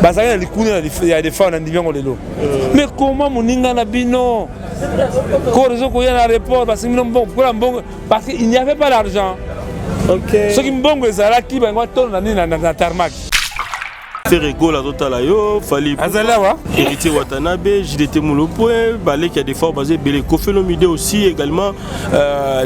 Bazalaki na likunya ya Defao, na ndimi yango lelo. Mais comment moninga na bino corps ezokoya na report, basengi bino mbongo kola mbongo parce qu'il n'y avait pas d'argent. Soki mbongo ezalaki, bango batondo na nini na tarmac. Ferre Gola azotala yo, Fally azali awa. Héritier Watanabe, JDT Mulopwe, baleki ya Defao baza ebele, Koffi Olomide aussi également,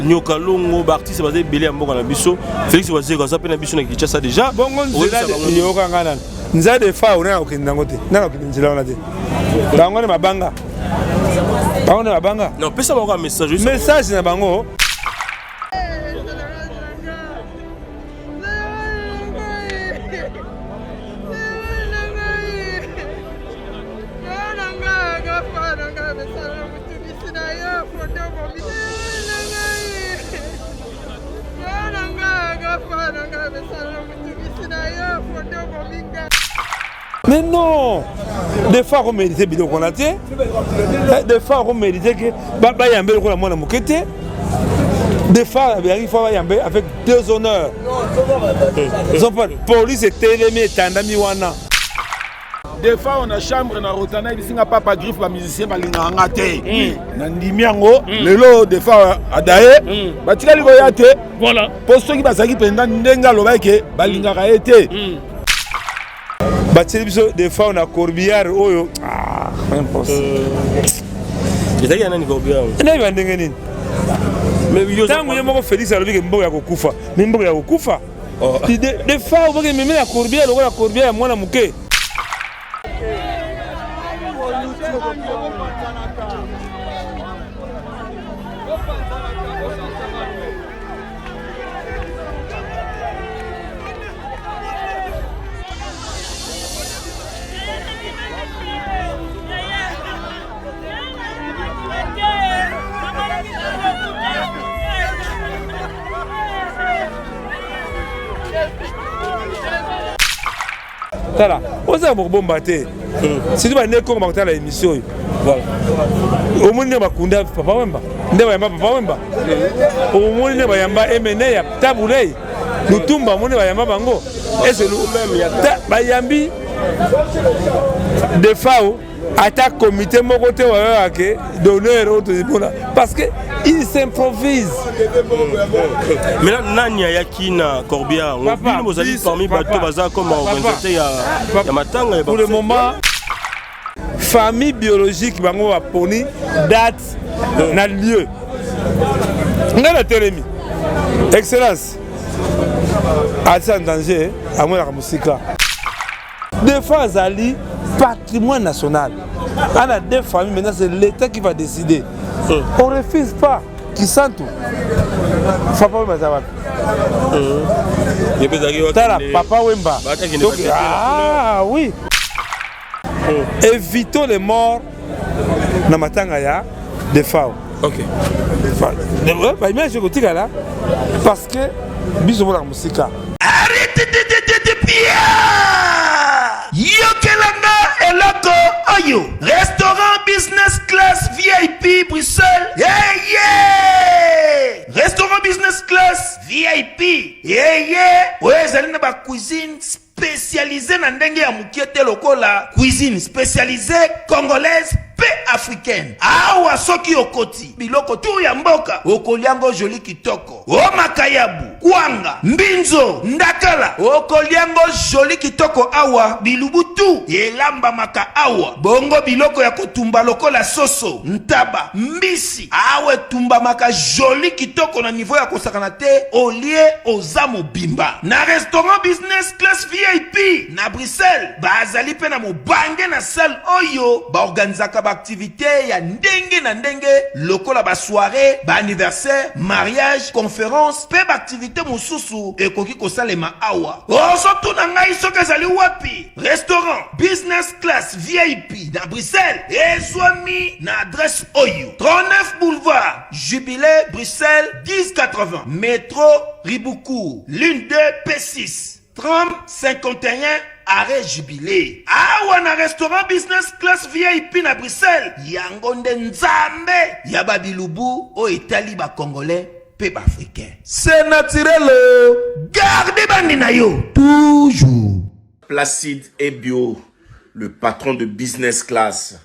Nyoka Longo, baartiste baza ebele ya mboka na biso. Félix Wazekwa aza mpe na biso na Kinshasa déjà. Bongo nzela yoka nga nani, nzela Defao nana kokende yango te, nana kokende nzela wana te. Bango nde mabanga, bango nde mabanga. Non, pesa bango message. Message na bango. Mais non, des fois akomérite biloko wana te, des fois akomérite ke bayambe lokola mwana moke te. Des fois yangi fa bayambe avec deux honneurs. Police etelemi, etandami wana. Defao na chambre na Rotana yebisi nga papa griffe, bamusicien balingaka nga te. Nandimi yango lelo. Defao adaye batikali koya te mpo soki bazalaki mpenza ndenge alobaki ke balingaka ye te. Batieli biso Defao na corbillard oyo, impossible. Ezalaki ya nani corbillard? Nayeba ndenge nini ntango ye moko Félix alobi ke mbongo ya kokufa, mi mbongo ya kokufa. Defao boke meme na corbillard lokola corbillard ya mwana moke. Tala, oza kobomba te, surtout bande Kongo bakotala émission oyo. Omoni nde bakunda Papa Wemba, nde bayamba Papa Wemba, omoni nde bayamba Emene ya Tabulei Lutumba, omoni bayamba bango ese bayambi Defao. Ata comité moko te wayaka ke d'honneur oyo tozipona parce que il s'improvise. Maintenant, nani ayaki na corbillard yango? Bino bozali parmi bato baza comme organisateur ya matanga ya Pour le moment, famille biologique bango baponi date na lieu. Ngai natelemi, excellence atia en danger, amonaka mosika. Des fois azali patrimoine national ana deux familles. Maintenant, c'est l'État qui va décider. On refuse pas Kisantu. Papa Wemba aza wapi? Tala Papa Wemba. Donc, ah oui, évitons les morts na matanga ya Defao. Baimage ekotikala parce que biso monaka mosika. Yokelanga eloko oyo, restaurant business class VIP Bruxelles yeye, restaurant business class VIP yeye oyo ezali na bacuisine spécialisé na ndenge ya mokie te, lokola cuisine spécialisée congolaise mpe africaine. Awa soki okoti, biloko tu ya mboka okoliango joli kitoko, o makayabu, kwanga, mbinzo, ndakala, okoliango joli kitoko. Awa bilubu tu elambamaka awa, bongo biloko ya kotumba lokola soso, ntaba, mbisi, awa etumbamaka joli kitoko na niveau ya kosakana te. Olie, oza mobimba. Na restaurant business class VIP na Bruxelles, bazali mpe na mobange na salle oyo baorganizaka baaktivité ya ndenge na ndenge lokola basoirée, baanniversaire, mariage, conférence mpe baaktivité mosusu ekoki kosalema awa. Ozotuna ngai soki ezali wapi? Restaurant business class VIP na Bruxelles ezwami na adresse oyo: 39 boulevard Jubilé, Bruxelles 1080, métro Ribaucourt, ligne 2 P6, tram 51, arrêt Jubilé. Awa na restaurant business class VIP na Bruxelles, yango nde nzambe ya babilubu oyo etali bacongolais mpe baafricain. C'est naturel, garde bandi na yo toujours. Placide Ebio. le patron de business class.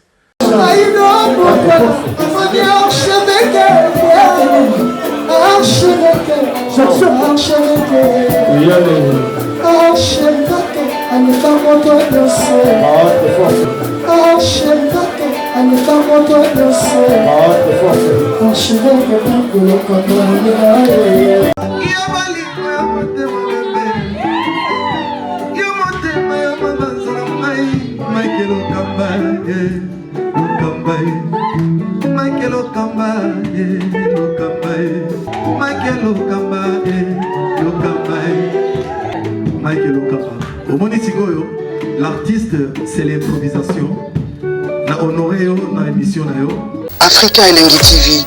Omoni sikoyo l'artiste c'est l'improvisation na honoré yo na émission na yo. Africa Elengi TV,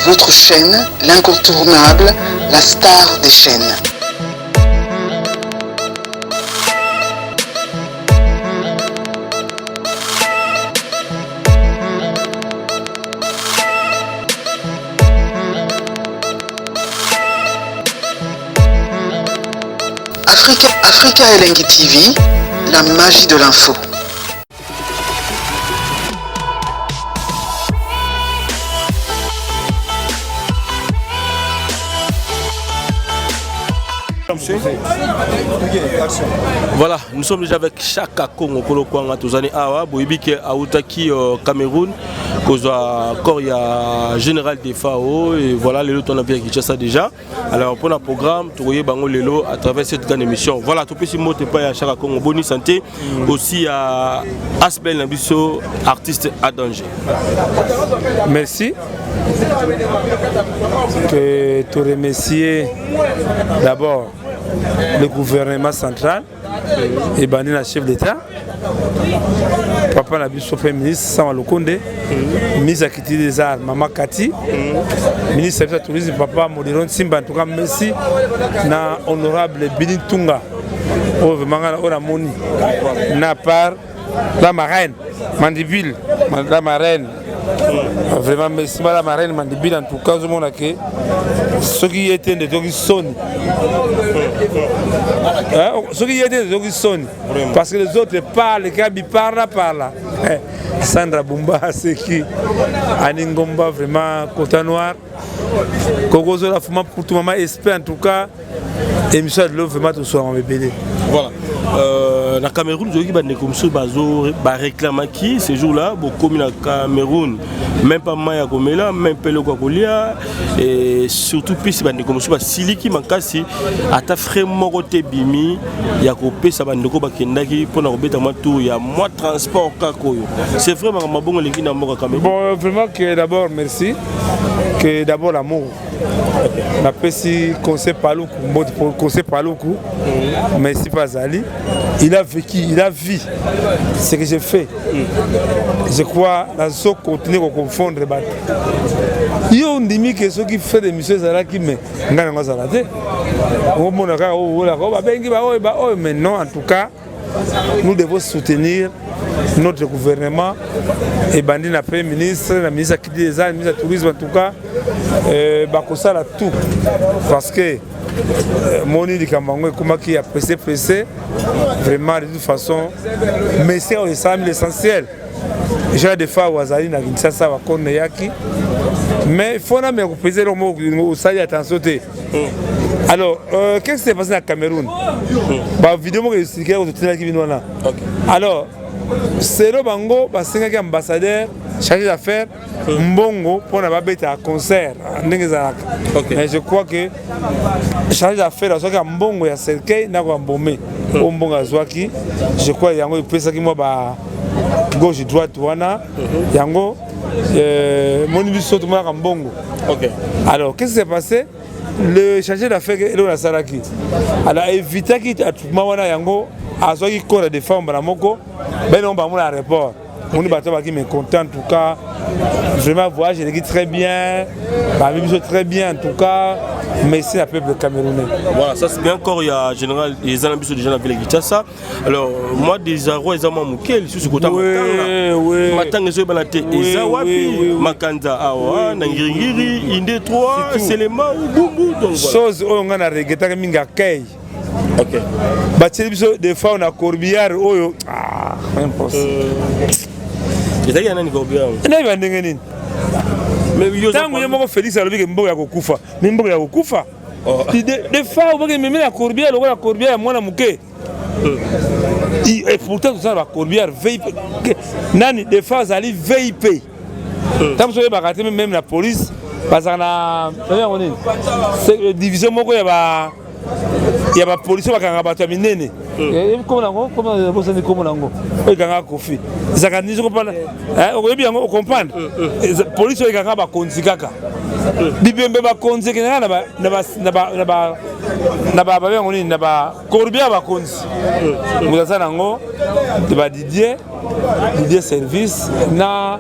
votre chaîne, l'incontournable, la star des chaînes. Africa, Africa Elengi TV, la magie de l'info. Voilà, nous sommes déjà avec Chaka Kongo Kolo Kwanga tozani awa boyebi ke autaki euh, Cameroun kozwa corps ya général des FAO et voilà lelo tona bien Kinshasa déjà. Alors pour le programme tokoyeba bango lelo à travers cette grande émission. Voilà, topesi mot epai ya Chaka Kongo boni santé aussi à Asbel na biso artiste à danger. Merci. Que te remercier d'abord le gouvernement central ebandi na chef d'état papa na biso mpe ministre sama lokonde ministre ya culture des arts mama kati ministre ya biso ya tourisme papa modero nsimba en tout cas merci na honorable bini ntunga oyo vraiment nga oyo namoni na part la marraine mandibile la marraine vraiment merci la marraine mandibile en tout cas ozomona ke soki ye te nde toki soni soki ye te nde toki soni parce que les autres parlent kabi parla parla eh, Sandra Bumba aseki Ani Ngomba vraiment Kota Noir Koko Zola Fuma pour tout maman espère en tout cas émission ya lelo vraiment tosolama ebele voilà euh, na cameroun toyoki bandeko mosusu bazo baréclamaki ce jour là bokomi na cameroun même pas mai ya komela même mpe eloko ya kolia et surtout plus bandeko mosusu basiliki makasi ata frais moko te ebimi ya kopesa bandeko bakendaki mpona kobeta mwa tour ya mwa transport kaka oyo c'est vrai makambo mabongo eleki na mboka cameroun bon vraiment que d'abord merci que d'abord l'amour napesi conseil paluku mbote conseil paluku mm. merci mpe azali il a vécu il a vu ce que j'ai fait mm. je crois nazo continuer koconfondre bato yo ondimi ke soki fait d'émission ezalaki mais ngai nango azala te omona kaka owolaka oh, babengi baoyo baoyo mais non en tout cas nous devons soutenir notre gouvernement ebandi na premier ministre na ministre ya kidi eza ministre ya tourisme en tout cas euh, bakosala tout parce que euh, moni likambo yango ekomaki ya presse presse vraiment de toute façon mais oyo esalami l'essentiel Jean de Fao azali na Kinshasa bakone eyaki mais il faut nameka kopesa eloko moko osali attention te hmm. alors euh, qu'est-ce qui s'est passé na Cameroun hmm. ba vidéo moko esika ototinaki bino wana alors selo bango basengaki ambassadeur chargé d'affaires hmm. mbongo mpona babeta concert ndenge ezalaka mais je crois que chargé d'affaires azwaki ya mbongo ya cercueil na koambome oyo mbongo azwaki je crois yango epesaki mwa ba gauche droite wana mhm. yango euh, moni biso tomonaka mbongo alors qu'est-ce qui s'est passé le chargé d'affaires eloko nasalaki alors evitaki attroupement wana yango azwaki corps ya defense mbala moko bene bango na aéroport moni bato baki mécontent en tout cas vraiment voyage eleki très bien bami biso très bien en tout cas merci na peuple camerounais voilà ça c'est bien encore il y a général eza na biso déjà na ville ya kinshasa alors moi désarroi eza mwa moke lisusu kota matanga matanga ezoyebana te eza wapi makanza awa na ngiringiri inde 3 selema ubumbu donc chose oyo ngai na regretaka mingi akei okay. batieli biso defao na corbillard oyo ah. Impossible. Ezalaki ya nani corbillard yango? Nayebi ya ndenge nini? Ntango ye moko Félix alobi ke mboka ya kokufa, me mboka ya kokufa. Oh. De fois obaki meme na corbillard lokola corbillard ya mwana moke. Et pourtant tosala ba corbillard VIP. Nani des fois azali VIP. Ntango mosusu oyebaka te meme na police bazalaka na yango nini division moko ya ba ya bapolisi bakanga bato ya minene hmm. kombo nango bosani kombo nango oyo ekangaka kofi ezalaka nini soko mpana eh, okoyebi yango okomprendre hmm, hmm. polisi oyo ekangaka bakonzi kaka bibembe bakonzi ekendaka na babengo nini na bakorbi ya bakonzi moto aza nango ba didier didier service na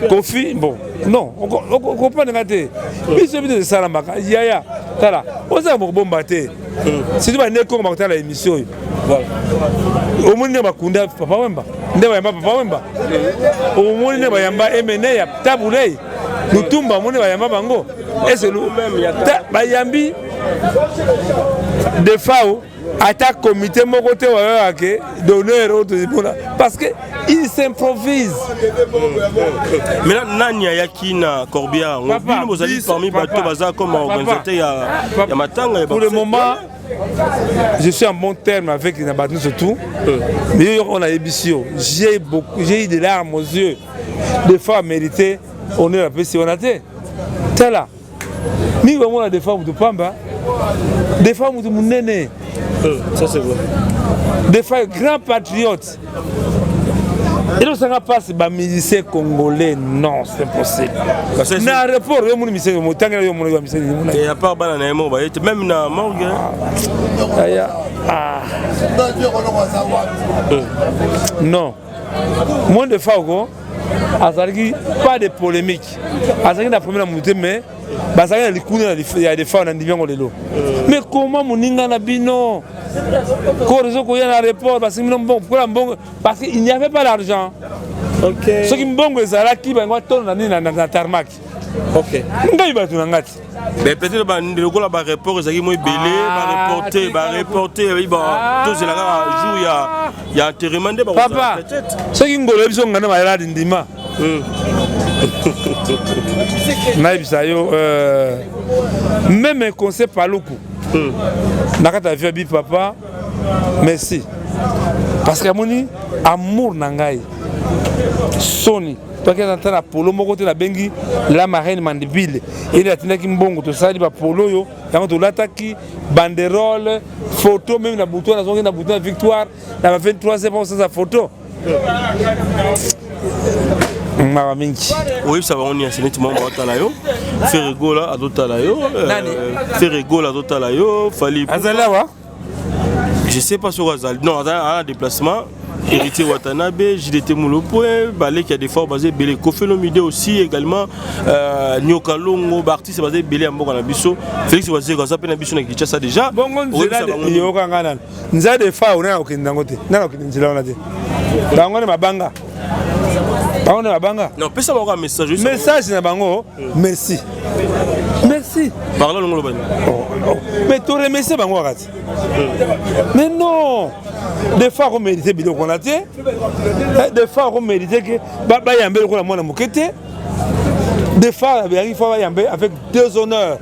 Kofi bon non okomprendre nga te biso biso esalamaka yaya tala ozala mokobomba te surtout bande kongo bakotala émission oyo omoni nde bakunda papa wemba nde bayamba papa wemba omoni nde bayamba emene ya tabulei lutumba omoni bayamba bango ese bayambi defao ata comité moko te wayaka ke donneur oyo tozimona parce que il s'improvise. Maintenant nani ayaki na corbillard yango? Bino bozali parmi bato baza comme organisateur ya matanga ya Pour le moment je suis en bon terme avec na bato nyonso tout, mais yo on ayebisi yo, j'ai beaucoup, j'ai eu des larmes aux yeux. Des fois mérité honneur apesi wana te. Tala mingi bamona des fois moto pamba, des fois moto monene. Ça c'est vrai. Des fois grand patriote. Elosanga mpasi bamusicien congolais, non, c'est impossible. Na aéroport yo moni musicien motangela yo moni bamusicien. Et à part bana na ye moko baye te même na morgue. Aya ah. Non, moins de fois ko azalaki pas de polémique, azalaki na problème na motu te, mais bazalaki na likunda ya defa na ndimi yango lelo. Mais comment moninga na bino koro ezokoya na aéroport, basengi bino mbongo kola mbongo parce qu'il n'y avait pas l'argent? Soki mbongo ezalaki, bango atono na nini na tarmac. Ngai bato na nga ti. Mais peut-être lokola bareport ezalaki mo ebele, bareporte bareporte, tozela kaka jour ya enterrement nde. Papa, soki ngolo yebi so ngana mayeladi ndima nayebisa yo, même conseil paluku na kati ya vie abi papa merci parce que amoni amour na ngai soni toaki ata na polo moko te. Nabengi la marraine Mandibile, ele atindaki mbongo, tosali bapolo oyo yango tolataki, banderole, photo même na butu nazongi na butu na victoire na ba 23 heures mpo photo. Mawa mingi. Oyebisa bango nini neti moko baotala yo? Ferre Gola azotala yo. Ferre Gola azotala yo, Fally. Azali awa? Je sais pas soki azali, non, azali na déplacement. Héritier Watanabe, JDT Mulopwe, baleki ya Defao baza ebele, Koffi Olomide aussi également, Nyoka Longo, baartiste baza ebele ya mboka na biso. Félix Wazekwa aza mpe na biso na Kinshasa déjà. Bongo nzela yoka nga nanu, nzela Defao nana kokende yango te, nana kokende nzela wana te. Bango nde mabanga, bango nde mabanga. Non, pesa bango message. Message na bango, merci, merci. Parla longo lobani. Oh. Mais toremercie bango kaka te. Mais non, des fois akomérite biloko wana te, des fois akomérite ke bayambe lokola mwana moke te. Des fois yangi fois bayambe avec deux honneurs.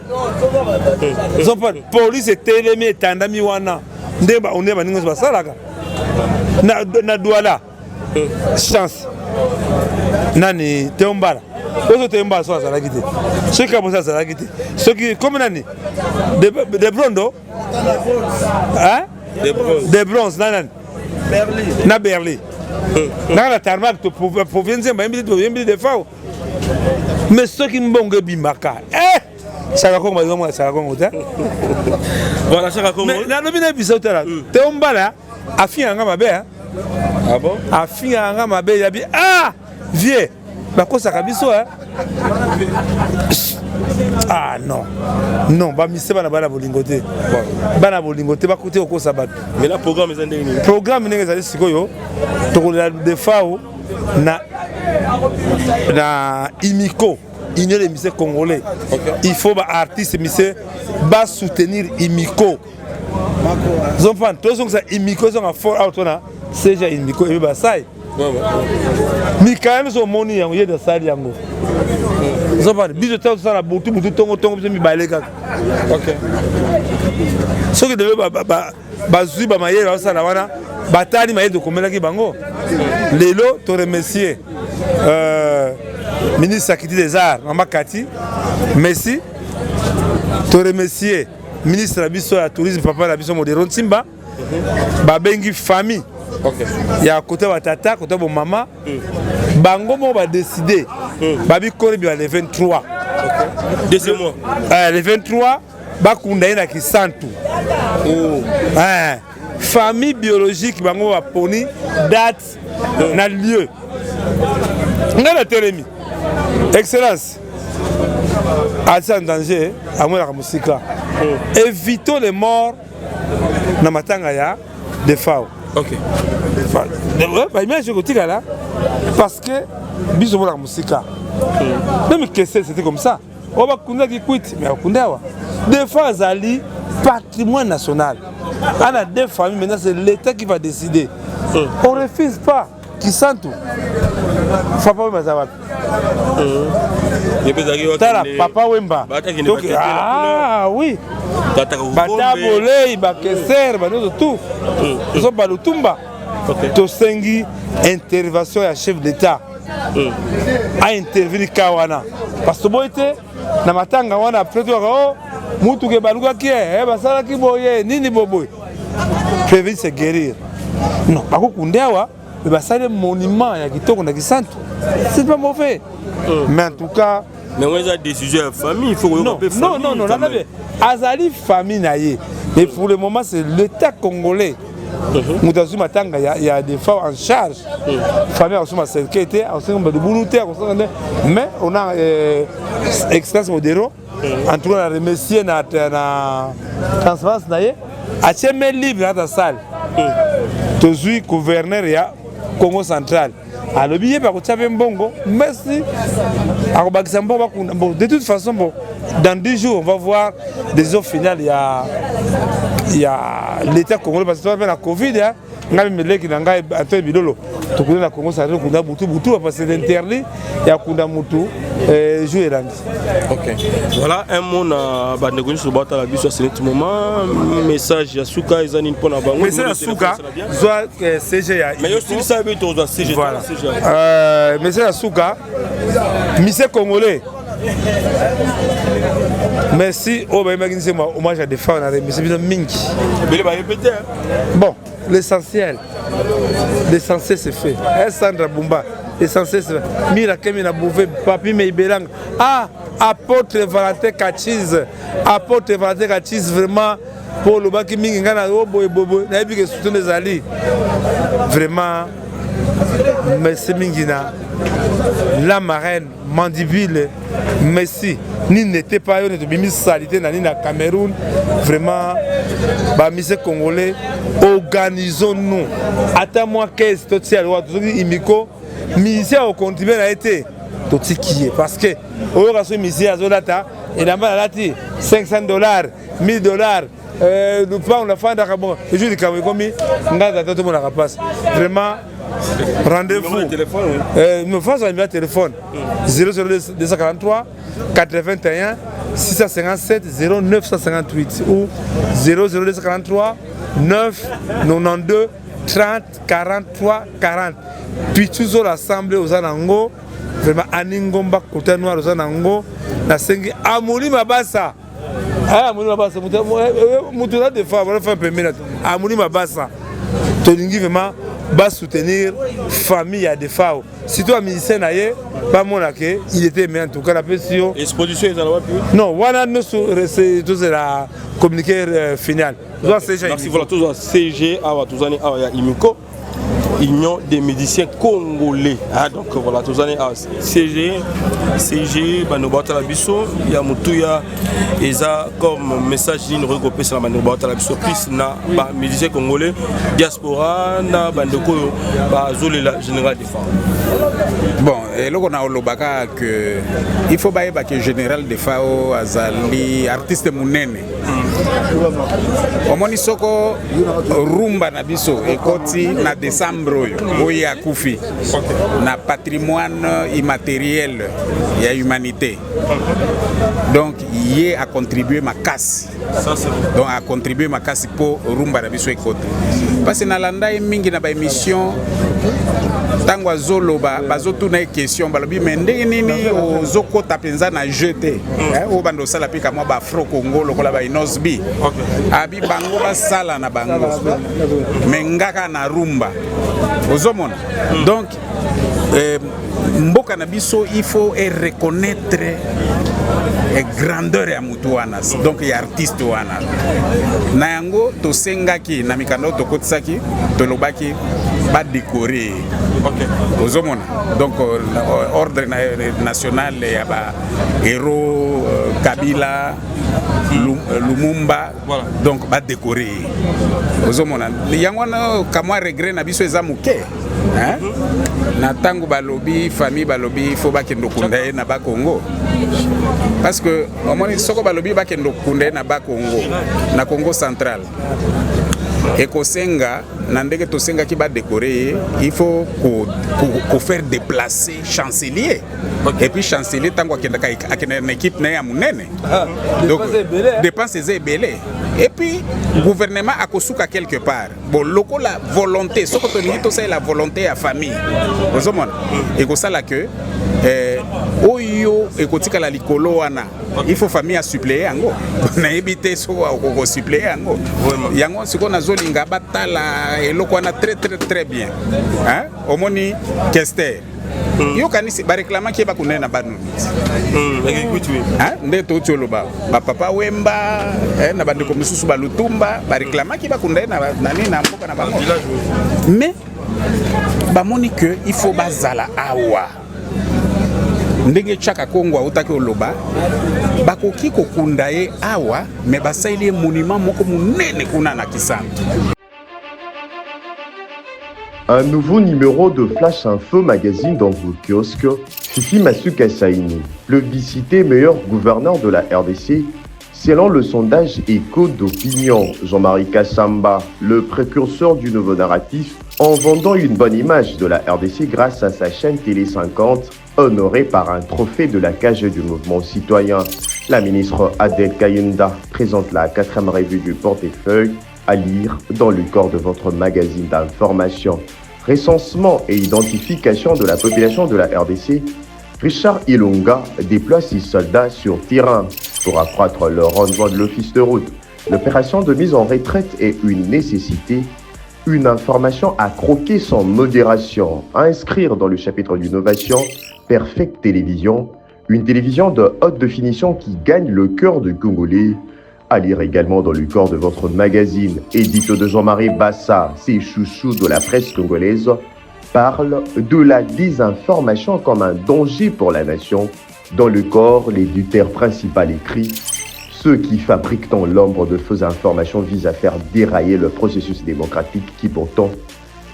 Police etelemi, etandami wana nde baone baninga nyonso basalaka na Douala. Chance nani Teombala ozo Teombala so azalaki te, soki Kabosi azalaki te, soki komi nani de Brondo de bronze na nani na Berlin nanga na tarmac topovie nzembo ayembi te, toyembi te Defao. Mais soki mbongo ebimaka, Chaka Kongo bazomona Chaka Kongo te. Voilà, Chaka Kongo. Nalobi na biso, tala, Teombala afingaka nga mabe. Ah bon? Afingaka nga mabe, yabi ah vie bakosaka biso. Ah non, non, bamise bana, bana bolingo te, bana bolingo te, bakuti kokosa bato. Mais la programme eza ndenge nini? Programme ndenge ezali sikoyo, tokolela Defao na Imiko, Union des musiciens congolais. Il faut baartiste musicien basoutenir Imiko. Zomfana tozongisa Imiko, ezonga fort awa tona. CG ya Indiko ebe basai mikaya nyonso omoni yango ye asali yango ozopana biso ta tosala butu butu tongo tongo biso mibale kaka soki lelo bazwi bamayele bazosala wana batali mayele tokomelaki bango lelo toremercier euh, ministre ya culture des arts mama Kati merci toremercier ministre na biso ya tourisme papa na biso Modero Nsimba babengi famille okay. ya kota batata kota bomama mm. bango moko badeside mm. babikoli biba le 23 okay. Deuxième mois. Euh, le 23 bakunda ye na kisantu oh. eh, famille biologique bango baponi date mm. na lieu ngai natelemi excellence atia en danger amonaka mosika mm. évitons les morts na matanga ya defao okay. baimage ekotikala parce que biso omonaka mosika hmm. meme kese c'était comme ça oyo bakundaki kwiti mais bakunda awa defao azali patrimoine national ana deux familles maintenant c'est l'état qui va décider hmm. on refuse pas kisantu papa wemba aza wapi hmm. tala papa wemba ah oui batabolei bakeser banyoso tout hmm. ozo balutumba tosengi intervention ya chef d'état hmm. aintervenir ka wana parce toboyi te na matanga wana apres toyaka o oh, mutuka ebalukaki eh, eh, basalaki boye nini boboye prévenir c'est guérir non bakokunde awa mais basali monument ya kitoko na kisantu c'est pas mauvais mm. mais en tout cas mais on eza décision ya famille il faut koyoka mpe non non non non azali famille na ye mais pour le moment c'est l'état congolais mhm. moto azwi matanga ya, ya defao en charge mm. famille akosomba cercueil te akosenga libulu te akosenga nde mais on a euh, excellence modero mm. en tout cas na remercier na, na transparence na ye atie main libre na ta salle mm. tozwi gouverneur ya congo central alobi ye mpe akotia mpe mbongo merci akobakisa mbongo bakunda bon de toute façon bon dans 10 jours on va voir des offres finales ya ya l'état congolais parce que toza mpe na covid hein. Ngai meleki na ngai Antoine Bilolo tokunda na Congo central tokunda butu butu parce que c'est interdit ya kunda mutu eh, jour elandi. Ok. Voilà un mot na bandeko nyonso batala biso à ce moment message ya suka eza nini mpona bango message ya suka zwa eh, CG ya mais yo silisa bi tozwa CG voilà. Euh, message ya suka mise congolais merci oyo bayembaki nzembo ya hommage à defao na remisi bino mingi ebele bayebi te bon l'essentiel l'essentiel c'est fait eh, sandra bumba l'essentiel c'est fait mira kemi na bouve papi meibelanga ah apôtre valentin kachise apôtre valentin kachise vraiment mpo olobaki mingi ngai na yo boye boye nayebi ke soutien ezali vraiment merci mingi na la marraine mandibile messi nini n'était pas yo tobimi salite na nini na cameroun vraiment bamise congolais organisons nous ata mwa kese totia lowa tozoki imiko musicien akocontribue na ye te totiki ye parce que oyoka soki musicien azolata elamba nalati 500 dollars 1000 dollars euh, lupango nafandaka bon ejour likambo ekomi ngai tata tomonaka mpasi vraiment rendez-vous euh, no face ya téléphone 00243 81 657 0958 ou 00243 9 92 30 43 40 puis toujours l'assemblée oza nango vraiment ani ngomba kota noir oza nango nasengi amoli mabasa aya amoni mabasa moto na defa wana fa pembeni amoni mabasa tolingi vraiment basoutenir famille ya defao surtout bamusicien na ye bamona ke il était aimé en tout cas napesi yo exposition ezala wapi non wana nyonso tozela communiqué euh, final tozwa cg merci voilà tozwa cg awa tozani awa ya imiko Union des musiciens congolais. Ah, donc voilà, tous années ah, CG, CG, bano batala biso, ya mutuya eza comme message nini okoki kopesa na bandeko batala biso plus na ba musiciens congolais diaspora na bandeko oyo bazolela général Defao. Bon, eloko na olobaka que il faut bayeba que général Defao azali artiste munene. Omoni soko rumba na biso ekoti na décembre oyo oyo akufi na patrimoine immatériel ya humanité. Donc ye a contribué makasi. Donc a contribué makasi po rumba na biso ekota. Parce que nalanda ye mingi na ba émission ntango azoloba bazotuna ye question balobi me ndenge nini ozokota mpenza na jeu te eh, oyo banda osala mpe kamwa baafro congo lokola ba inosbi abi bango basala na bango me nga kaka na rumba ozomona donc eh, mboka na biso il faut e reconnaître eh, grandeur ya motu wana donc ya artiste wana. Na yango tosengaki na mikanda oyo tokotisaki, tolobaki badécorer ye. Ozomona donc ordre national ya ba héros Kabila, Lumumba. Donc badécorer ye. Ozomona yango wana kamwa regret na biso eza moke, hein? Na ntango balobi famille balobi fo bakende okunda ye na Bakongo, parce que omoni soko balobi bakende okunda ye na Bakongo, na Congo central, ekosenga na ndenge tosengaki badécorer ye, il faut ko faire déplacer chancelier. Et puis chancelier ntango akendaka, akendaka na équipe na ye ya monene. Donc dépense eza ebele et puis gouvernement akosuka quelque part. Bon, lokola volonté, soki tolingi tosalela volonté ya famille, ozomona ekosala ke oyo ekotikala likolo wana, il faut famille asuppléer yango. Nayebi te soki okokosuppléer yango. Yango sikoyo nazolinga batala eloko wana très très très bien, hein? Omoni Kester, yokanisi bareklamaki ye bakunda ye na Banunu, nde touti oloba bapapa Wemba na bandeko mosusu balutumba bareklamaki bakunda ye nani na mboka na bango, mais bamoni ke il faut bazala awa. Ndenge Chaka Kongo autaki oloba, bakoki kokunda ye awa, mais basaleli ye monument moko monene kuna na Kisantu. Un nouveau numéro de Flash Info Magazine dans vos kiosques. Fifi Masuka Saini, plébiscité meilleur gouverneur de la RDC, selon le sondage Écho d'opinion. Jean-Marie Kassamba, le précurseur du nouveau narratif, en vendant une bonne image de la RDC grâce à sa chaîne Télé 50, honorée par un trophée de la cage du mouvement citoyen. La ministre Adèle Kayinda présente la quatrième revue du portefeuille à lire dans le corps de votre magazine d'information. Recensement et identification de la population de la RDC, Richard Ilunga déploie ses soldats sur terrain pour accroître le rendement de l'office de route. L'opération de mise en retraite est une nécessité, une information à croquer sans modération, à inscrire dans le chapitre d'innovation. Perfect Télévision, une télévision de haute définition qui gagne le cœur de Congolais. À lire également dans le corps de votre magazine. Édito de Jean-Marie Bassa, ses chouchous de la presse congolaise, parle de la désinformation comme un danger pour la nation. Dans le corps, l'éditeur principal écrit: Ceux qui fabriquent dans l'ombre de fausses informations visent à faire dérailler le processus démocratique qui pourtant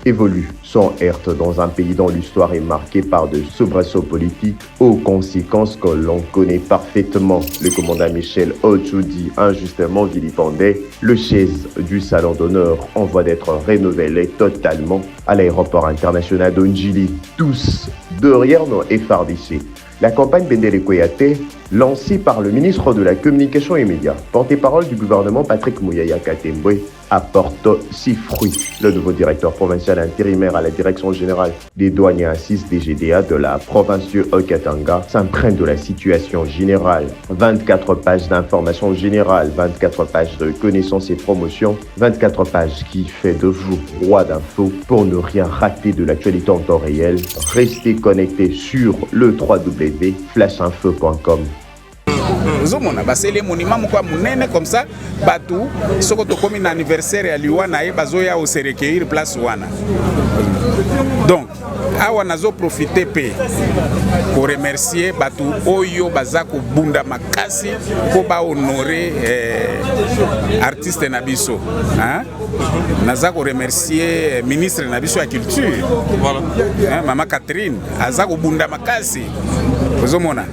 évolue sans heurte dans un pays dont l'histoire est marquée par de soubresauts politiques aux conséquences que l'on connaît parfaitement. Le commandant Michel Ochoudi, injustement vilipendé, le chaise du salon d'honneur en voie d'être renouvelé totalement à l'aéroport international de Ndjili. Tous derrière nos FARDC. La campagne Bendele Koyate, lancée par le ministre de la Communication et Médias, porte-parole du gouvernement Patrick Muyaya Katembwe, apporte ses fruits. Le nouveau directeur provincial intérimaire à la direction générale des douanes et assises DGDA de la province du Haut-Katanga s'imprègne de la situation générale. 24 pages d'informations générales, 24 pages de connaissances et promotions, 24 pages qui fait de vous roi d'infos pour ne rien rater de l'actualité en temps réel. Restez connectés sur le www.flashinfo.com. Ozomona basali monument moko ya monene comme ça, bato soko tokomi na anniversaire ya liwa na ye, bazoya ose recueillir place wana. Donc awa nazoprofiter mpe koremercier bato oyo baza kobunda makasi mpo bahonorer artiste na biso, hein? Naza koremercier ministre na biso ya culture, hein, mama Catherine aza kobunda makasi. Ozomona,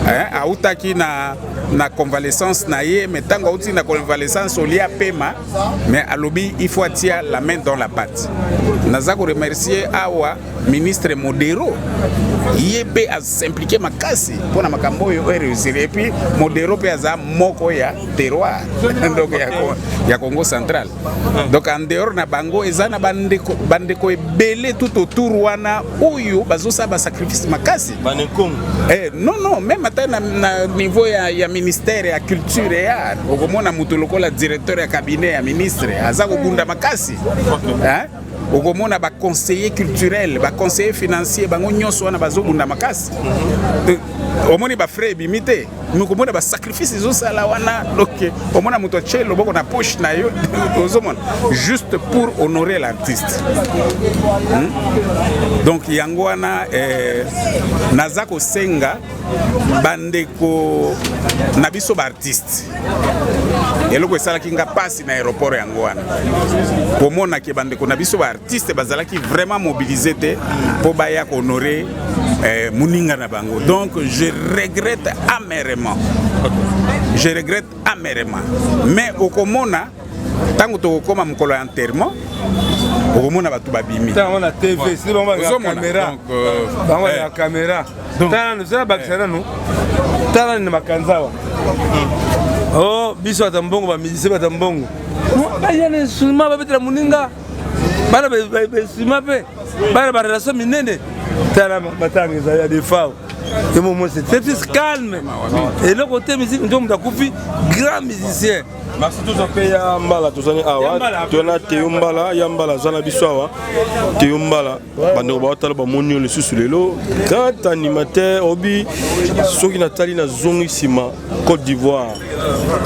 hein? Autaki na na convalescence na ye, mais ntango auti na convalescence olia pema, mais alobi il faut atia la main dans la pâte. Naza koremercier awa ministre Modero, ye mpe as'impliquer makasi mpo na makambo oyo eréussir. Et puis Modero mpe aza moko ya terroir, donc ya Congo Central. Donc en dehors na bango, eza na bandeko ebele tout autour wana oyo bazosala basacrifice makasi. Eh, non, même ata na niveau ya ministère ya Culture et Art, okomona moto lokola directeur ya cabinet ya ministre aza kobunda makasi, hein? Okomona baconseiller culturel, baconseiller financier, bango nyonso wana bazobunda makasi. Omoni bafrais ebimi te, mais okomona basacrifice ezosala wana. Donc omona moto atie loboko na poche na yo, ozomona, juste pour honorer l'artiste. Donc yango wana naza kosenga bandeko na biso baartiste. Eloko esalaki nga mpasi na aéroport, yango wana, komona ke bandeko na biso baartiste bazalaki vraiment mobilisé te mpo baya kohonorer moninga na bango. Donc je regrette amèrement, je regrette amèrement. Mais okomona ntango tokokóma mokolo ya enterrement, okomona bato babimi. Na TV caméra, bango ya caméra. Tala nanu, sala bakisa nanu, tala nini makanza awa. O biso ata mbongo, bamusicien bata mbongo, baya na instrument, babetela moninga, bana bainstrument mpe bana barelation minene. Tala matanga ezali ya Defao, ye momo c'est plus calme, eloko te. Musique nto moto akufi, grand musicien. Merci. Tozwa mpe ya Mbala, tozali awa tona Teo Mbala. Ya Mbala aza na biso awa. Teo Mbala, bandeko baotala, bamoni yo lisusu lelo, grand animateur. Obi soki natali, nazongi nsima, Côte d'Ivoire,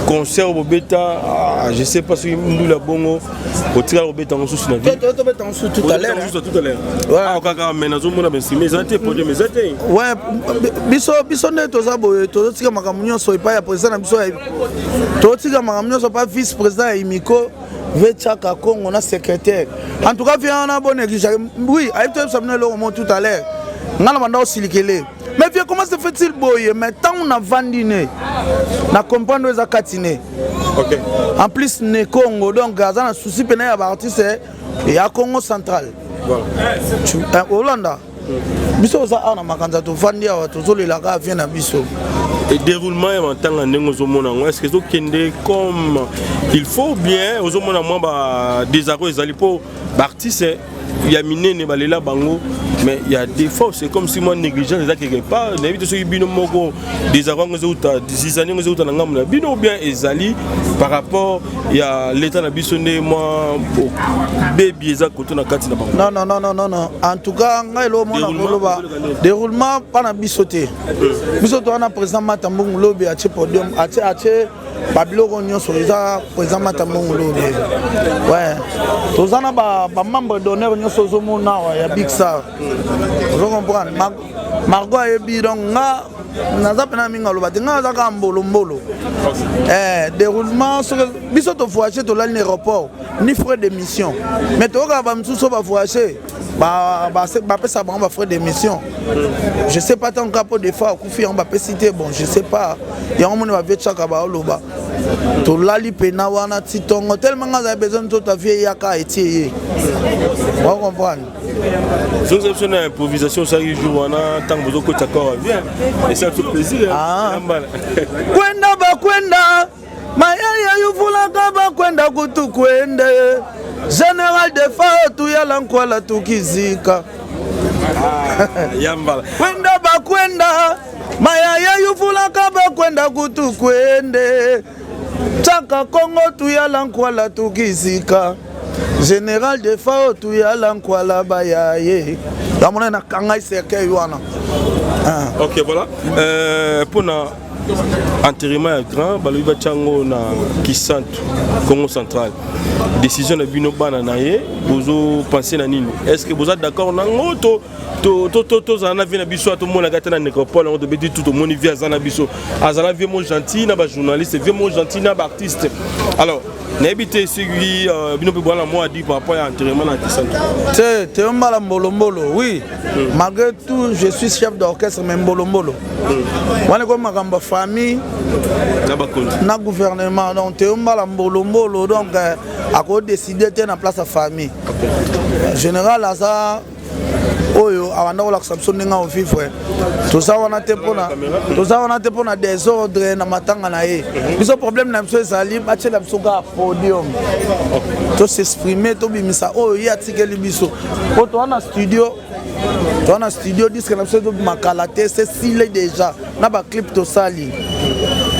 concert bobeta, ah, je sais pas soki ndula bongo otikala kobeta yango susu na vie. Tobeta mosusu tout à l'heure. Tout à l'heure kaka, mais nazomona bansime eza te, podium eza te. Ouais, biso nde toza boye, tozotika makambo nyonso epai ya président na biso, tozotika makambo nyonso epai vice président ya Imiko Vetiaka Congo na secrétaire. En tout cas, vieux wana bo néglige. Oui, ayebi, toyebisa bino eloko mo tout à l'heure. Nga na banda osilikele, mais vieux, comment se fait-il boye? Mais ntango navandi ne na comprendre oyo eza kati ne. En plus ne Congo, donc aza na souci pene ya baartiste ya Congo Central. Olanda biso oza awa na makanza, tovandi awa, tozolelaka vieux na biso. Déroulement ya matanga, ndenge ozomona yango, est ce que ezokende comme il faut bien? Ozomona mwa ba désaccord ezali mpo baartiste ya minene balela bango, mais il y a des fois c'est comme si moi négligence eza quelque part. Nayebi te soki bino moko désaccord yango ezouta, zizani yango ezouta na ngambo na bino, ou bien ezali par rapport ya l'état na biso nde mwa bebi eza koto na kati na bango. Non, non, non, non, non, non. En tout cas, ngai eloko mona koloba, déroulement mpa na biso te. Biso toza na président Mata Mbongo, lobi atie podium, atie babiloko nyonso. Eza président Mata Mbongo lobi. Ouais, toza na bamembre d'honneur nyonso ozomona awa ya Big Star, ozo comprendre. Margot ayebi. Donc nga naza mpena mingi aloba te, nga naza kaka mbolombolo. Déroulement, soki biso tovoyage, tolali na aéroport, ni frais de mission. Mais toyokaka bamosusu oyo bavoyage, bapesa bango bafrais de mission. Je sais pas tant mpo des fois akufi, yango bapesi te. Bon, je sais pas, yango moni bavieux tiaka baoloba. Tolali pena wana ti ntongo, tellement nga azali besoin nzoto avieux eyaka etie ye, ocomprendre. Zongisa biso na improvisation osalaki jour wana, ntango bozokotisa corps ya vieux, esala biso plaisir. Kwenda bakwenda mayaya yuvulaka, bakwenda kutu kwende. Général Defao, tuyala nkwala tukizika. Yambala. Kwenda bakwenda mayaya yuvulaka, bakwenda kutu kwende. Tsaka Kongo, tuyala nkwala tukizika. Général Defao, tuyala nkwala baya ye. Yamona nakangai cercueil wana. Ok, voilà. Mpona enterrement ya grand, balobi batia yango na Kisantu, Congo Central. Décision na bino bana na ye, bozopense na nini? Est ce que boza d'accord nango to tozala na vieux na biso? Tomonaka te na nécropole yango, tobeti tu, tomoni vieux aza na biso, azala vieux mo gentil na bajournaliste, vieux mo gentil na baartiste. Alors nayebi te soki bino mpe bwana mwa adi par rapport ya enterrement na Kisantu. Te, te, mbala mbolombolo, oui. Malgré tout je suis chef d'orchestre, mais mbolombolo wana ekomi makambo ya. Famille na gouvernement, donc Teo Mbala mbolombolo, donc akodécider te na place ya famille. Général aza oyo abanda kolakisa biso ndenge akovivre. Toza wana te mpona, toza wana te mpona désordre na matanga na ye. Biso problème na biso ezali batiela biso kaka podium, tos'exprime, tobimisa oyo ye atikeli biso, po toza na studio, toza na studio, disque na biso ezobima kala te, sesile déjà na baclip tosali,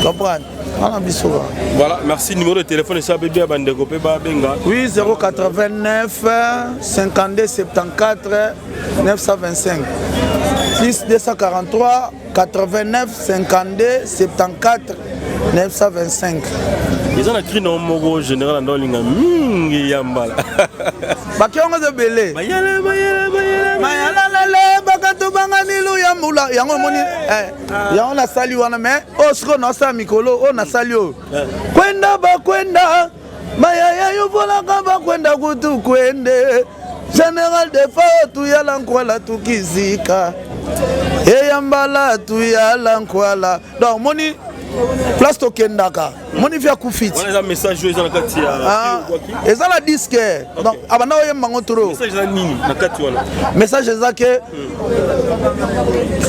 comprendre wana biso kaka. Voilà, merci. Numéro de téléphone esa bebi ya bandeko mpe babenga. Oui, 089 52 74 925, plus 243 89 52 74 925. Eza na cri na moko général anda olinga mingi ya Mbala. Baki yango eza ebele. Bayala, bayala, bayala. Mayalalele bakato banganilu ya mbula. Yango omoni yango nasali wana, mais oyo sikoyo naosala mikolo oyo nasali oyo kwenda bakwenda mayaya yovolaka bakwenda kutu kwende. Général Defao tuyala nkwala tukizika eyambala tuyala nkwala. Donc omoni place tokendaka, omoni vi akufi ti. Wana eza message oyo eza na kati ya Ah, eza na disque, donc abanda oyemba yango trop. Message eza nini na kati wana? Message eza ke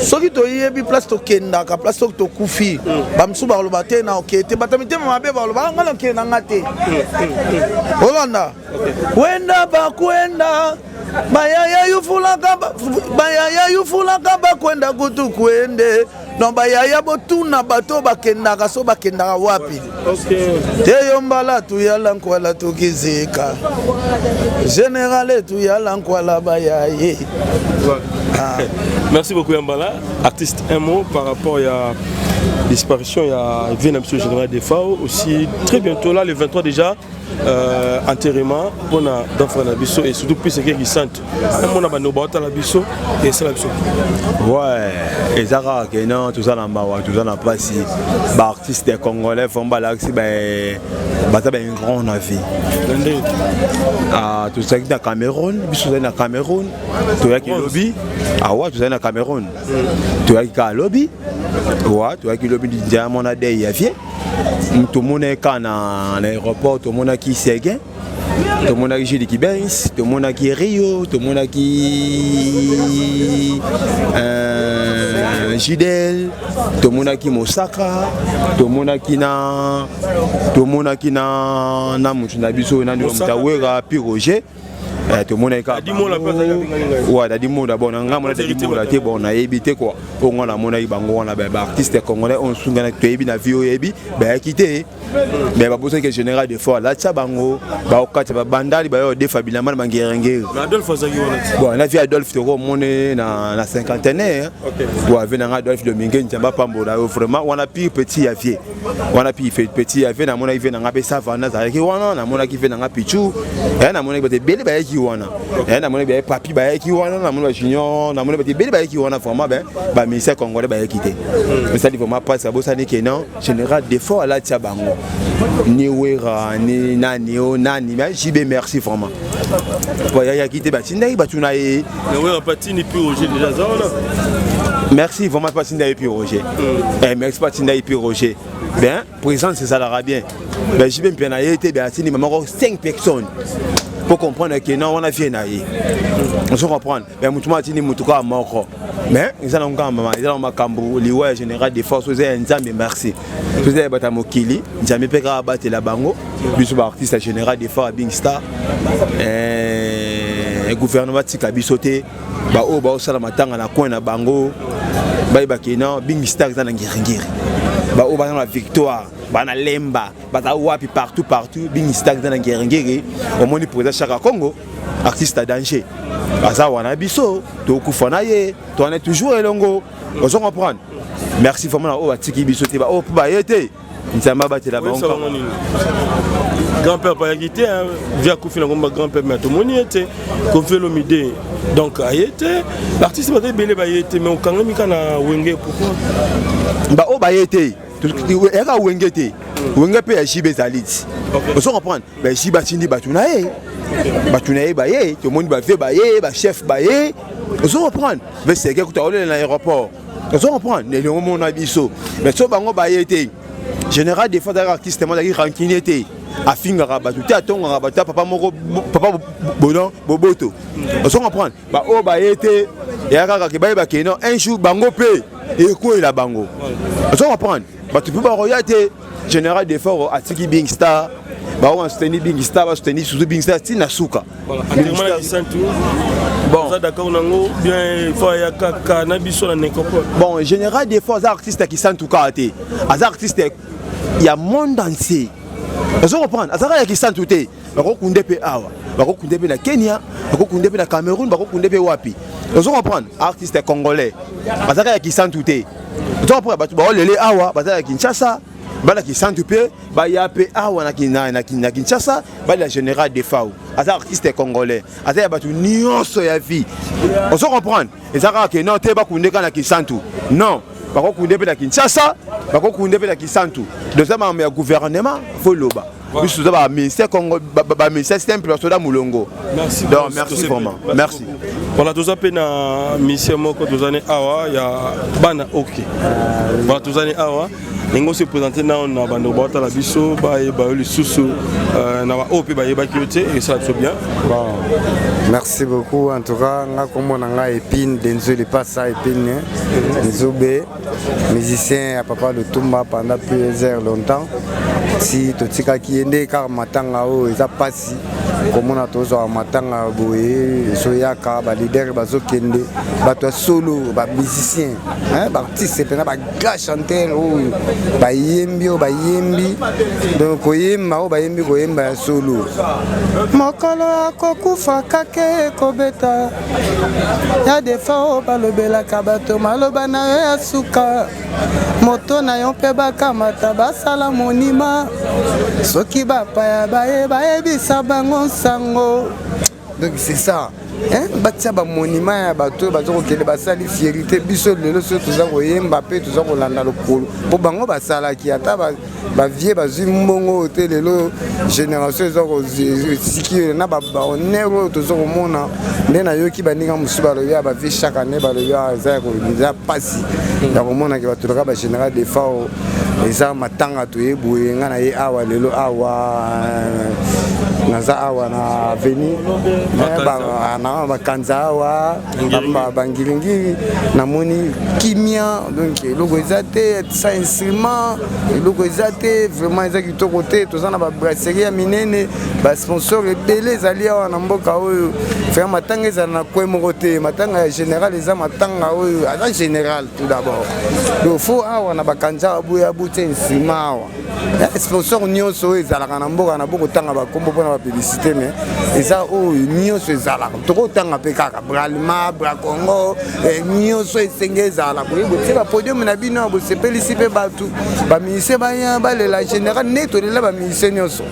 soki toyebi place tokendaka, place soki tokufi, bamosusu bakoloba te na okee te, bato ya mitema mabe bakoloba: "Ah, nga na okende na nga te." Olanda wenda bakwenda bayaya yufulaka bayaya yufulaka bakwenda kutu kwende. Donc bayaya botuna bato oyo bakendaka, so bakendaka wapi te. Yo Mbala tuyala nkwala tukizika général tuyala nkwala bayaye. Ah. Merci beaucoup Yambala. Artiste, un mot par rapport à disparition ya vieux na biso général Defao. Aussi très bientôt là, le 23 déjà, enterrement mpona d'enfant na biso et surtout plus ekeki centre omona bandeko baotala biso esala biso. Ouais, eza kaka ke non, toza na mawa, toza na mpasi. Baartiste congolais fo balakisi baza baingrand na vie. Ah, tozalaki na Cameroun, biso tozali na Cameroun, toyaki lobi awa, tozali na Cameroun, toyaki kaka lobi wa, toyaki lobi dia mona dei ya vieux. Tomonaki kaka na aéroport, tomonaki Seguin, tomonaki Jules Kibens, tomonaki Rio, tomonaki Gidel, tomonaki Mosaka, tomonaki na motu na biso nani, moto awera pi Roger. Tomonaki kaka wa Dadi Moda. Bon, na ngai mona Dadi Moda te, bon, nayebi te quoi. Oyo ngai namonaki bango wana, baartiste congolais oyo nsungana toyebi na vie, oyebi, bayaki te, mais babosaki ke général Defao alatia bango baokati babandali bayo defa bilamba na bangerengere. Bon, na vieux Adolphe tokomone na cinquantenaire wa vieux na ngai Adolphe Domingue, Nzambe apambola yo vraiment. Wana pire petit ya vieux, wana pire petit ya vieux. Namonaki vieux na ngai mpe Savana azalaki wana, namonaki vieux na ngai Pichu, namonaki bato ebele bayaki wana, namonaki baye papi bayaki wana, namoni bajunior, namoni bato ebele bayaki wana vraiment. Bamusicien congolais bayaki te, esali vraiment mpasi. Abosani ke non, général Defao alatia bango, ni Wera ni nani o nani. Mais JB, merci vraiment, po ayaki te, batindaki bato na ye. Merci vraiment, batinda ye puis Roger. Merci, batinda ye puis Roger. Ben présence ezalaka bien. Ben JB mpe na ye te, ben atindi moko 5 personnes pour comprendre que non, wana vieux na ye, ozo comprendre. Ben mutu moko atindi mutu kaka moko, mais eza nango kaka mama, eza nango makambo. Liwa ya général Defao eza ya Nzambe, merci. Toza ya bato ya mokili, Nzambe mpe kaka abatela bango. Biso baartiste ya général Defao ya Big Star, gouvernement atika biso te. Baoyo baosala matanga na coin na bango, bayebaki non, Big Star eza na Ngiringiri. Baoyo baza na Victoire, bana Lemba, baza wapi, partout partout, Big Star eza na Ngiringiri. Omoni président Chaka Congo, artiste ya danger, aza wana. Biso tokufa na ye, towana toujours elongo, ozo comprendre. Merci vraiment na oyo batiki biso te, baoyo mpo baye te, Nzambe abatela bango. Grand-père bayaki te, vieux akufi na komba grand-père, mais tomoni ye te. Koffi Olomide donc aye te, baartiste baza ebele baye te, mais okangami kaka na Wenge, pourquoi? Baoyo baye te, eyaka Wenge te, Wenge mpe ya JB ezali ti, ozo comprendre. BaJB atindi bato na ye, bato na ye baye, tomoni bavieux baye, bachef baye, ozo comprendre. Veseke kuta olela na aéroport. Ozo comprendre? Elongo mona biso. Mais so bango baye te. Général Defao azalaki artiste moko azalaki rancunier te. Afingaka bato te, atongaka bato te, papa moko papa bono boboto. Ozo comprendre? Ba oyo baye te ya kaka ke bayeba ke non un jour bango pe ekoyela bango. Ozo comprendre? Bato pe bakoya te. Général Defao atiki Big Star, baoyo basoutenir Big Star, basoutenir surtout Big Star ti na suka. Bon, d'accord nango bien faut ya kaka na biso na nécropole. Bon, Général Defao aza artiste ya Kisantu kaka te, aza artiste ya monde entier. Ozo comprendre? Azaka ya Kisantu te, bakokunde mpe awa, bakokunde mpe na Kenya, bakokunde mpe na Cameroun, bakokunde mpe wapi. Ozo comprendre? Artiste congolais azaka ya Kisantu te. Ozo comprendre? Bato baolele awa baza ya Kinshasa, bana Kisantu mpe baya mpe awa na Kinshasa, bali ya Général Defao aza artiste congolais, aza ya bato nyonso ya vie. Ozo comprendre? Eza kaka ke non te bakunde kaka na Kisantu, non, bakokunde mpe na Kinshasa, bakokunde mpe na Kisantu. Donc eza makambo ya gouvernement, faut loba biso toza ba ministère Congo, ba ministère simple, basoda molongo. Donc merci vraiment, merci. Voilà, toza mpe na mission moko, toza ne awa ya bana. Ok, voilà, toza ne awa ndenge ose présente nao na bandeko baotala biso, bayeba yo lisusu na baoyo mpe bayebaki yo te, esala biso bien. Bon, merci beaucoup. En tout cas, nga kombo na nga Epine Denzo Lipasa Epine Nzube, musicien ya Papa Lutumba pendant plusieurs longtemps. Si totikaki ye nde kaka matanga oyo eza pasi komona, tozwaka matanga boye ezoyaka, baleader bazokende, bato ya solo, bamusicien, baartiste mpena, bagrand chanteur oyo bayembi, oyo bayembi, donc koyemba oyo bayembi, koyemba ya solo. Mokolo akokufa kake ekobeta ya Defao, balobelaka bato maloba na yo ya suka, moto na yo mpe bakamata basala monima, soki bapaya baye bayebisa bango nsango. Donc c'est ça, hein? Batia bamonima ya bato oyo baza kokende, basali fierté. Biso lelo soki toza koyemba mpe toza kolanda lokolo mpo bango basalaki, ata bavie bazwi mbongo oyo te. Lelo génération eza siki na bahonneur oyo toza komona nde nayoki baninga mosusu balobi ya bavie chaque année, balobi eza mpasi ya komonaki bato loka bagénéral Defao. Eza matanga toye boye, ngai na ye awa lelo awa, naza awa na avenue na bakanza awa bangiringiri, namoni kimia, donc eloko eza te, sa instrument eloko eza te, vraiment eza kitoko te. Toza na babrasserie ya minene, basponsor ebele ezali awa na mboka oyo. Vraiment matanga ezala na kwe moko te. Matanga ya général eza matanga oyo aza général tout d'abord, donc faut awa na bakanza aboya butia instrument awa, sponsor nyonso oyo ezalaka na mboka na bokotanga bakombo mpona bapublicité, mais eza oyo nyonso ezalaka, tokotanga mpe kaka Bralima, Bracongo, nyonso esenge ezala boye. Botie bapodium na bino, bosepelisi mpe bato, bamusicien baya balela général nde tolela bamusicien nyonso.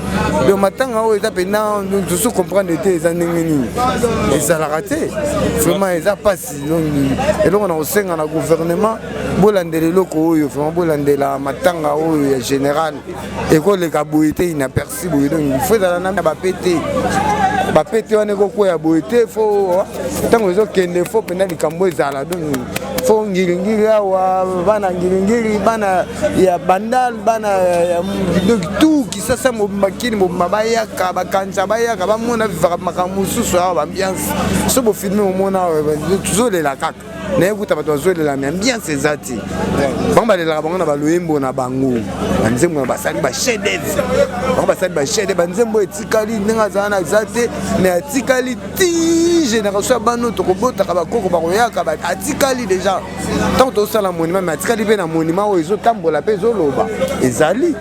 Donc matanga oyo eza mpena tozo comprendre te eza ndenge nini ezalaka te, vraiment eza mpasi. Donc eloko na kosenga na gouvernement, bolandela eloko oyo, vraiment bolandela matanga oyo ya général, ekoleka boye te, inaperçu boye. Donc il faut ezala na bapete, bapete wana ekokwea boye te. Faut ntango ezokende, faut mpenza likambo ezala. Donc faut ngiringiri awa, bana ngiringiri, bana ya Bandal, bana ya donc tout Kisasa mobimba, Kini mobimba, bayaka bakanza, bayaka bamona vivaka makambo mosusu awa, baambiance. So bofilme, omona awa tozolela kaka nayekuta bato bazolela, mais ambiance eza te. Bango balelaka bango na baloyembo na bango, banzembo na basali bachef d'œuvre, bango basali bachef d'œuvre, banzembo etikali ndenge azala na eza te, mais atikali ti génération ya bano tokobotaka, bakoko bakoyaka, atikali déjà. Ntango tozosala monument, mais atikali mpe na monument oyo ezotambola mpe ezoloba ezali.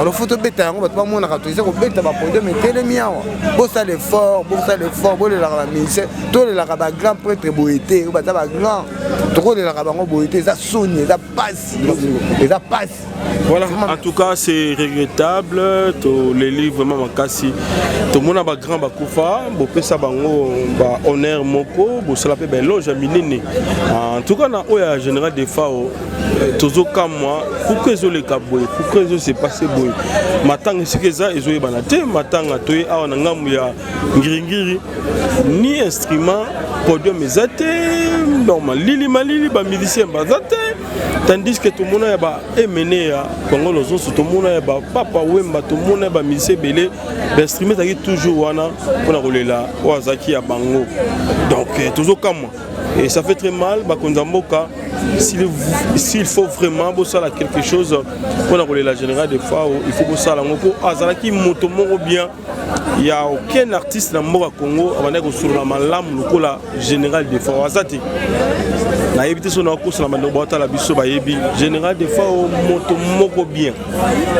Alors faut tobeta yango, bato bamonaka toza kobeta bapodium etelemi awa. Bosala effort, bosala effort, bolelaka bamusicien, tolelaka bagrand prêtre boye te, oyo baza bagrand, tokolelaka bango boye te, eza soni, eza pasi, eza pasi. Voilà, en tout cas c'est regrettable, toleli vraiment makasi. Tomona ba grand bakufa, bopesa bango ba honneur moko, bosala mpe baéloge ya minene. En tout cas na oyo ya général Defao, tozokamwa pourquoi ezoleka boye, pourquoi ezose passe boye. nini? Matanga esika eza ezoyebana te. Matanga toye awa na ngambo ya ngiringiri, ni instrument, podium eza te, donc malili malili, bamusicien baza te, tandis que tomona ya ba emene ya Congo lozonso, tomona ya bapapa Wemba, tomona ya bamusicien ebele, bainstrument ezalaki toujours wana mpona kolela oyo azalaki ya bango. Donc tozokamwa et ça fait très mal. Bakonzi ya mboka, s'il faut vraiment bosala quelque chose mpona kolela général Defao, il faut bosala yango, mpo azalaki moto moko bien. Ya aucun artiste na mboka Congo abandaki kosolola malamu lokola général Defao, aza te. Nayebi te so nakosala, bandeko baotala biso bayebi général Defao, moto moko bien.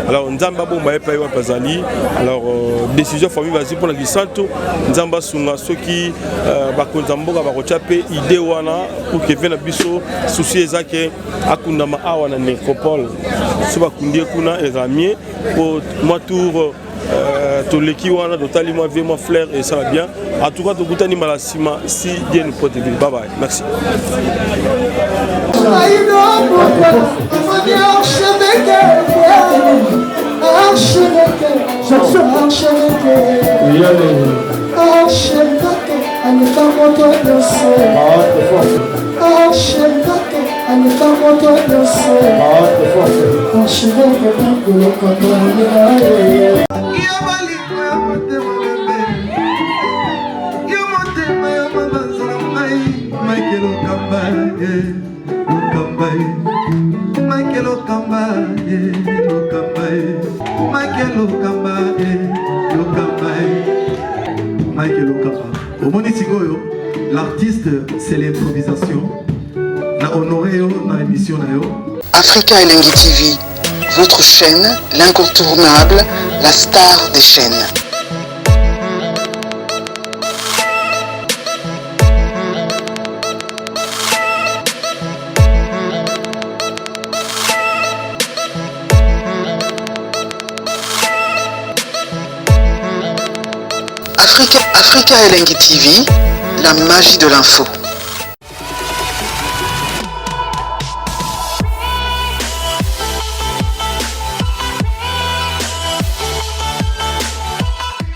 Alors Nzambe abomba ye mpe wapi azali. Alors décision famille bazwi mpona kisantu, Nzambe asunga soki bakonzi ya mboka bakotya mpe idée wana pour que ve na biso souci eza ke akundama awa na nécropole. So bakundi ye kuna, ezala mieux po mwa tour toleki wana, totali mwa vie, mwa fleur, esala bien. En tout cas, tokutani mbala nsima si Dieu nous prête vie. Bye bye, merci. Yo motema ya mabanza na ngai, Michael Okamba ye, Okamba ye, Michael Okamba ye, Okamba ye, Michael Okamba ye, Okamba ye, Michael Okamba. Omoni sikoyo, l'artiste, c'est l'improvisation. Na honoré yo na émission na yo. Africa Elengi TV, votre chaîne, l'incontournable, la star des chaînes. Africa, Africa Elengi TV, la magie de l'info.